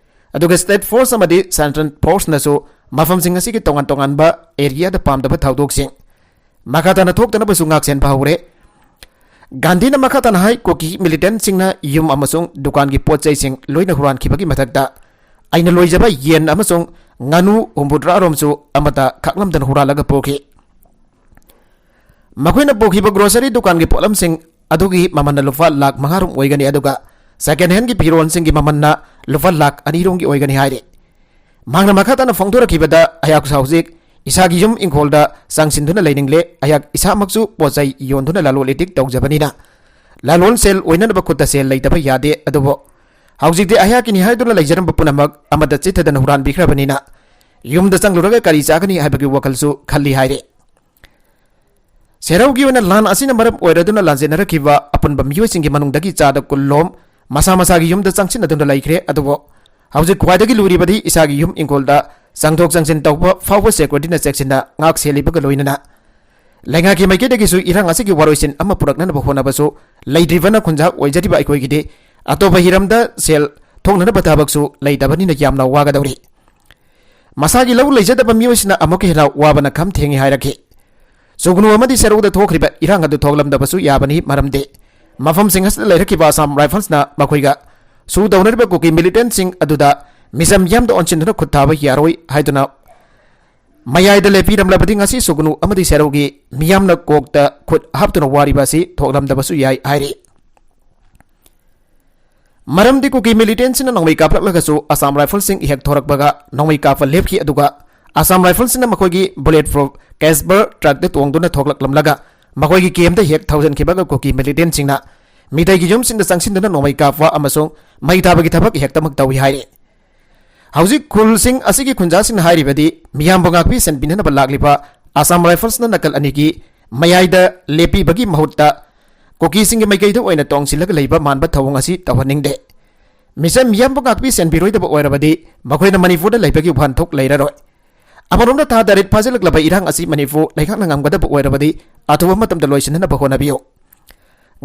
ꯑꯗꯨꯒ ꯁ꯭ꯇꯦꯠ ꯐꯣꯔꯁ ꯑꯃꯗꯤ ꯁꯦꯟꯇ꯭ꯔꯦꯜ ꯐꯣꯔꯁꯅꯁꯨ ꯃꯐꯝꯁꯤꯡ ꯑꯁꯤꯒꯤ ꯇꯣꯉꯥꯟ ꯇꯣꯉꯥꯟꯕ ꯑꯦꯔꯤꯌꯥꯗ ꯄꯥꯝꯗꯕ ꯊꯧꯗꯣꯛꯁꯤꯡ ꯃꯈꯥ ꯇꯥꯅ ꯊꯣꯛꯇꯅꯕꯁꯨ ꯉꯥꯛꯁꯦꯟꯕ ꯍꯧꯔꯦ꯫ ꯒꯥꯟꯙꯤꯅ ꯃꯈꯥ ꯇꯥꯅ ꯍꯥꯏ, ꯀꯨꯀꯤ ꯃꯤꯂꯤꯇꯦꯟꯠꯁꯤꯡꯅ ꯌꯨꯝ ꯑꯃꯁꯨꯡ ꯗꯨꯀꯥꯟꯒꯤ ꯄꯣꯠ ꯆꯩꯁꯤꯡ ꯂꯣꯏꯅ ꯍꯨꯔꯥꯟꯈꯤꯕꯒꯤ ꯃꯊꯛꯇ ꯑꯩꯅ ꯂꯣꯏꯖꯕ ꯌꯦꯟ ꯑꯃꯁꯨꯡ ꯉꯥꯅꯨ ꯍꯨꯝꯐꯨꯇꯔꯥ ꯔꯣꯝꯁꯨ ꯑꯃꯠꯇ ꯈꯥꯛꯂꯝꯗꯅ ꯍꯨꯔꯥꯜꯂꯒ ꯄꯨꯈꯤ꯫ ꯃꯈꯣꯏꯅ ꯄꯨꯈꯤꯕ ꯒ꯭ꯔꯣꯁꯔꯤ ꯗꯨꯀꯥꯟꯒꯤ ꯄꯣꯠꯂꯝꯁꯤꯡ ꯑꯗꯨꯒꯤ ꯃꯃꯜꯅ ꯂꯨꯄꯥ ꯂꯥꯈ ꯃꯉꯥ ꯔꯣꯝ ꯑꯣꯏꯒꯅꯤ, ꯑꯗꯨꯒ ꯁꯦꯀꯦꯟ ꯍꯦꯟꯒꯤ ꯐꯤꯔꯣꯜꯁꯤꯡꯒꯤ ꯃꯃꯜꯅ ꯂꯨꯄꯥ ꯂꯥꯈ ꯑꯅꯤ ꯔꯣꯝꯒꯤ ꯑꯣꯏꯒꯅꯤ ꯍꯥꯏꯔꯤ꯫ ꯃꯍꯥꯛꯅ ꯃꯈꯥ ꯇꯥꯅ ꯐꯣꯡꯗꯣꯔꯛꯈꯤꯕꯗ, ꯑꯩꯍꯥꯛꯁꯨ ꯍꯧꯖꯤꯛ ꯏꯁꯥꯒꯤ ꯌꯨꯝ ꯏꯪꯈꯣꯜꯗ ꯆꯪꯁꯤꯟꯗꯨꯅ ꯂꯩꯅꯤꯡꯂꯦ꯫ ꯑꯩꯍꯥꯛ ꯏꯁꯥꯃꯛꯁꯨ ꯄꯣꯠ ꯆꯩ ꯌꯣꯟꯗꯨꯅ ꯂꯂꯣꯟ ꯏꯇꯤꯛ ꯇꯧꯖꯕꯅꯤꯅ, ꯂꯂꯣꯟ ꯁꯦꯜ ꯑꯣꯏꯅꯅꯕ ꯈꯨꯠꯇ ꯁꯦꯜ ꯂꯩꯇꯕ ꯌꯥꯗꯦ꯫ ꯑꯗꯨꯕꯨ ꯍꯧꯖꯤꯛꯇꯤ ꯑꯩꯍꯥꯛꯀꯤꯅꯤ ꯍꯥꯏꯗꯨꯅ ꯂꯩꯖꯔꯝꯕ ꯄꯨꯝꯅꯃꯛ ꯑꯃꯠꯇ ꯆꯤꯠꯊꯗꯅ ꯍꯨꯔꯥꯟꯕꯤꯈ꯭ꯔꯕꯅꯤꯅ, ꯌꯨꯝꯗ ꯆꯪꯂꯨꯔꯒ ꯀꯔꯤ ꯆꯥꯒꯅꯤ ꯍꯥꯏꯕꯒꯤ ꯋꯥꯈꯜꯁꯨ ꯈꯜꯂꯤ ꯍꯥꯏꯔꯤ꯫ ꯁꯦꯔꯧꯒꯤ ꯑꯣꯏꯅ ꯂꯥꯟ ꯑꯁꯤꯅ ꯃꯔꯝ ꯑꯣꯏꯔꯗꯨꯅ ꯂꯥꯟꯖꯦꯟꯅꯔꯛꯈꯤꯕ ꯑꯄꯨꯟꯕ ꯃꯤꯑꯣꯏꯁꯤꯡꯒꯤ ꯃꯅꯨꯡꯗꯒꯤ ꯆꯥꯗ ꯀꯨꯟ ꯂꯣꯝ ꯃꯁꯥ ꯃꯁꯥꯒꯤ ꯌꯨꯝꯗ ꯆꯪꯁꯤꯟꯅꯗꯨꯅ ꯂꯩꯈ꯭ꯔꯦ꯫ ꯑꯗꯨꯕꯨ ꯍꯧꯖꯤꯛ ꯈ꯭ꯋꯥꯏꯗꯒꯤ ꯂꯨꯔꯤꯕꯗꯤ ꯏꯁꯥꯒꯤ ꯌꯨꯝ ꯏꯪꯈꯣꯜꯗ ꯆꯪꯊꯣꯛ ꯆꯪꯁꯤꯟ ꯇꯧꯕ ꯐꯥꯎꯕ ꯁꯦꯀ꯭ꯌꯨꯔꯤꯇꯤꯅ ꯆꯦꯛꯁꯤꯟꯅ ꯉꯥꯛ ꯁꯦꯜꯂꯤꯕꯒ ꯂꯣꯏꯅꯅ ꯂꯩꯉꯥꯛꯀꯤ ꯃꯥꯏꯀꯩꯗꯒꯤꯁꯨ ꯏꯔꯥꯡ ꯑꯁꯤꯒꯤ ꯋꯥꯔꯣꯏꯁꯤꯟ ꯑꯃ ꯄꯨꯔꯛꯅꯅꯕ ꯍꯣꯠꯅꯕꯁꯨ ꯂꯩꯇ꯭ꯔꯤꯕꯅ ꯈꯨꯟꯖꯥ ꯑꯣꯏꯖꯔꯤꯕ ꯑꯩꯈꯣꯏꯒꯤꯗꯤ ꯑꯇꯣꯞꯄ ꯍꯤꯔꯝꯗ ꯁꯦꯜ ꯊꯣꯛꯅꯅꯕ ꯊꯕꯛꯁꯨ ꯂꯩꯇꯕꯅꯤꯅ ꯌꯥꯝꯅ ꯋꯥꯒꯗꯧꯔꯤ꯫ ꯃꯁꯥꯒꯤ ꯂꯧ ꯂꯩꯖꯗꯕ ꯃꯤꯑꯣꯏꯁꯤꯅ ꯑꯃꯨꯛꯀ ꯍꯦꯟꯅ ꯋꯥꯕꯅ ꯈꯝ ꯊꯦꯡꯏ ꯍꯥꯏꯔꯛꯈꯤ꯫ ꯁꯨꯒꯅꯨ ꯑꯃꯗꯤ ꯁꯦꯔꯧꯗ ꯊꯣꯛꯈ꯭ꯔꯤꯕ ꯏꯔꯥꯡ ꯑꯗꯨ ꯊꯣꯛꯂꯝꯗꯕꯁꯨ ꯌꯥꯕꯅꯤ, ꯃꯔꯝꯗꯤ ꯃꯐꯝꯁꯤꯡ ꯑꯁꯤꯗ ꯂꯩꯔꯛꯈꯤꯕ ꯑꯁꯥꯝ ꯔꯥꯏꯐꯜꯁꯅ ꯃꯈꯣꯏꯒ ꯁꯨ ꯇꯧꯅꯔꯤꯕ ꯀꯨꯀꯤ ꯃꯤꯂꯤꯇꯦꯟꯠꯁꯤꯡ ꯑꯗꯨꯗ ꯃꯤꯆꯝ ꯌꯥꯝꯗ ꯑꯣꯟꯁꯤꯟꯗꯨꯅ ꯈꯨꯠ ꯊꯥꯕ ꯌꯥꯔꯣꯏ ꯍꯥꯏꯗꯨꯅ ꯃꯌꯥꯏꯗ ꯂꯦꯞꯄꯤꯔꯝꯂꯕꯗꯤ ꯉꯁꯤ ꯁꯨꯒꯅꯨ ꯑꯃꯗꯤ ꯁꯦꯔꯧꯒꯤ ꯃꯤꯌꯥꯝꯅ ꯀꯣꯛꯇ ꯈꯨꯠ ꯍꯥꯞꯇꯨꯅ ꯋꯥꯔꯤꯕ ꯑꯁꯤ ꯊꯣꯛꯂꯝꯗꯕꯁꯨ ꯌꯥꯏ ꯍꯥꯏꯔꯤ꯫ ꯃꯔꯝꯗꯤ ꯀꯨꯀꯤ ꯃꯤꯂꯤꯇꯦꯟꯁꯤꯡꯅ ꯅꯣꯡꯃꯩ ꯀꯥꯞꯂꯛꯂꯒꯁꯨ ꯑꯁꯥꯝ ꯔꯥꯏꯐꯜꯁꯤꯡ ꯍꯦꯛ ꯊꯣꯔꯛꯄꯒ ꯅꯣꯡꯃꯩ ꯀꯥꯞꯄ ꯂꯦꯞꯈꯤ, ꯑꯗꯨꯒ ꯑꯁꯥꯝ ꯔꯥꯏꯐꯜꯁꯤꯡꯅ ꯃꯈꯣꯏꯒꯤ ꯕꯨꯂꯦꯠ ꯄ꯭ꯔꯨꯐ ꯀꯦꯁꯕꯔ ꯇ꯭ꯔꯛꯇ ꯇꯣꯡꯗꯨꯅ ꯊꯣꯛꯂꯛꯂꯝꯂꯒ ꯃꯈꯣꯏꯒꯤ ꯀꯦꯝꯗ ꯍꯦꯛ ꯊꯧꯖꯤꯟꯈꯤꯕꯒ ꯀꯨꯀꯤ ꯃꯤꯂꯤꯇꯦꯟꯁꯤꯡꯅ ꯃꯤꯇꯩꯒꯤ ꯌꯨꯝꯁꯤꯡꯗ ꯆꯪꯁꯤꯟꯗꯨꯅ ꯅꯣꯡꯃꯩ ꯀꯥꯞꯄ ꯑꯃꯁꯨꯡ ꯃꯩ ꯊꯥꯕꯒꯤ ꯊꯕꯛ ꯍꯦꯛꯇꯃꯛ ꯇꯧꯏ ꯍꯥꯏꯔꯤ꯫ ꯍꯧꯖꯤꯛ ꯈꯨꯜꯁꯤꯡ ꯑꯁꯤꯒꯤ ꯈꯨꯟꯖꯥꯁꯤꯡꯅ ꯍꯥꯏꯔꯤꯕꯗꯤ ꯃꯤꯌꯥꯝꯕꯨ ꯉꯥꯛꯄꯤ ꯁꯦꯟꯕꯤꯅꯅꯕ ꯂꯥꯛꯂꯤꯕ ꯑꯁꯥꯝ ꯔꯥꯏꯐꯜꯁꯅ ꯅꯥꯀꯜ ꯑꯅꯤꯒꯤ ꯃꯌꯥꯏꯗ ꯂꯦꯞꯄꯤꯕꯒꯤ ꯃꯍꯨꯠꯇ ꯀꯨꯀꯤꯁꯤꯡꯒꯤ ꯃꯥꯏꯀꯩꯗ ꯑꯣꯏꯅ ꯇꯣꯡꯁꯤꯜꯂꯒ ꯂꯩꯕ ꯃꯥꯟꯕ ꯊꯧꯑꯣꯡ ꯑꯁꯤ ꯇꯧꯍꯟꯅꯤꯡꯗꯦ꯫ ꯃꯤꯁꯝ ꯃꯤꯌꯥꯝꯕꯨ ꯉꯥꯛꯄꯤ ꯁꯦꯟꯕꯤꯔꯣꯏꯗꯕ ꯑꯣꯏꯔꯕꯗꯤ ꯃꯈꯣꯏꯅ ꯃꯅꯤꯄꯨꯔꯗ ꯂꯩꯕꯒꯤ ꯋꯥꯍꯟꯊꯣꯛ ꯂꯩꯔꯔꯣꯏ꯫ ꯑꯃꯔꯣꯝꯗ ꯊꯥ ꯇꯔꯦꯠ ꯐꯥꯖꯤꯜꯂꯛꯂꯕ ꯏꯔꯥꯡ ꯑꯁꯤ ꯃꯅꯤꯄꯨꯔ ꯂꯩꯉꯥꯛꯅ ꯉꯝꯒꯗꯕ ꯑꯣꯏꯔꯕꯗꯤ ꯑꯊꯨꯕ ꯃꯇꯝꯗ ꯂꯣꯏꯁꯤꯟꯅꯅꯕ ꯍꯣꯠꯅꯕꯤꯌꯨ꯫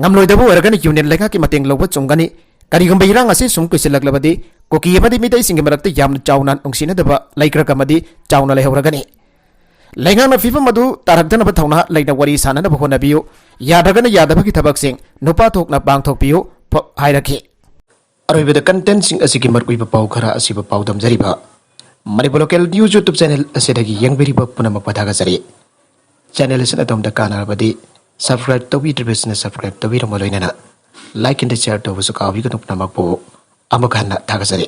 ꯉꯝꯂꯣꯏꯗꯕ ꯑꯣꯏꯔꯒꯅ ꯌꯨꯅꯤꯌꯟ ꯂꯩꯉꯥꯛꯀꯤ ꯃꯇꯦꯡ ꯂꯧꯕ ꯆꯨꯝꯒꯅꯤ꯫ ꯀꯔꯤꯒꯨꯝꯕ ꯏꯔꯥꯡ ꯑꯁꯤ ꯁꯨꯝ ꯀꯨꯏꯁꯤꯜꯂꯛꯂꯕꯗꯤ ꯀꯨꯀꯤ ꯑꯃꯗꯤ ꯃꯤꯇꯩꯁꯤꯡꯒꯤ ꯃꯔꯛꯇ ꯌꯥꯝꯅ ꯆꯥꯎꯅ ꯅꯨꯡꯁꯤꯅꯗꯕ ꯂꯩꯈ꯭ꯔꯛ ꯑꯃꯗꯤ ꯆꯥꯎꯅ ꯂꯩꯍꯧꯔꯒꯅꯤ꯫ ꯂꯩꯉꯥꯛꯅ ꯐꯤꯕꯝ ꯑꯗꯨ ꯇꯥꯔꯛꯇꯅꯕ ꯊꯧꯅꯥ ꯂꯩꯅ ꯋꯥꯔꯤ ꯁꯥꯅꯅꯕ ꯍꯣꯠꯅꯕꯤꯌꯨ꯫ ꯌꯥꯗ꯭ꯔꯒꯅ ꯌꯥꯗꯕꯒꯤ ꯊꯕꯛꯁꯤꯡ ꯅꯨꯄꯥ ꯊꯣꯛꯅ ꯄꯥꯡꯊꯣꯛꯄꯤꯌꯨ ꯐ-, ꯍꯥꯏꯔꯛꯈꯤ꯫ ꯑꯔꯣꯏꯕꯗ ꯀꯟꯇꯦꯟꯁꯤꯡ ꯑꯁꯤꯒꯤ ꯃꯔꯨꯑꯣꯏꯕ ꯄꯥꯎ ꯈꯔ ꯑꯁꯤꯕꯨ ꯄꯥꯎꯗꯝꯖꯔꯤꯕ Manipur local news YouTube channel ꯑꯁꯤꯗꯒꯤ ꯌꯦꯡꯕꯤꯔꯤꯕ ꯄꯨꯝꯅꯃꯛꯄꯨ ꯊꯥꯒꯠꯆꯔꯤ꯫ ꯆꯦꯅꯦꯜ ꯑꯁꯤꯅ ꯑꯗꯣꯝꯗ ꯀꯥꯟꯅꯔꯕꯗꯤ ꯁꯕꯁꯀ꯭ꯔꯥꯏꯕ ꯇꯧꯕꯤꯗ꯭ꯔꯤꯕꯁꯤꯅ ꯁꯕꯁꯀ꯭ꯔꯥꯏꯕ ꯇꯧꯕꯤꯔꯝꯕ ꯂꯣꯏꯅꯅ ꯂꯥꯏꯛ ꯑꯦꯟ ꯁꯤꯌꯥꯔ ꯇꯧꯕꯁꯨ ꯀꯥꯎꯕꯤꯒꯅꯨ꯫ ꯄꯨꯝꯅꯃꯛꯄꯨ ꯑꯃꯨꯛ ꯍꯟꯅ ꯊꯥꯒꯠꯆꯔꯤ꯫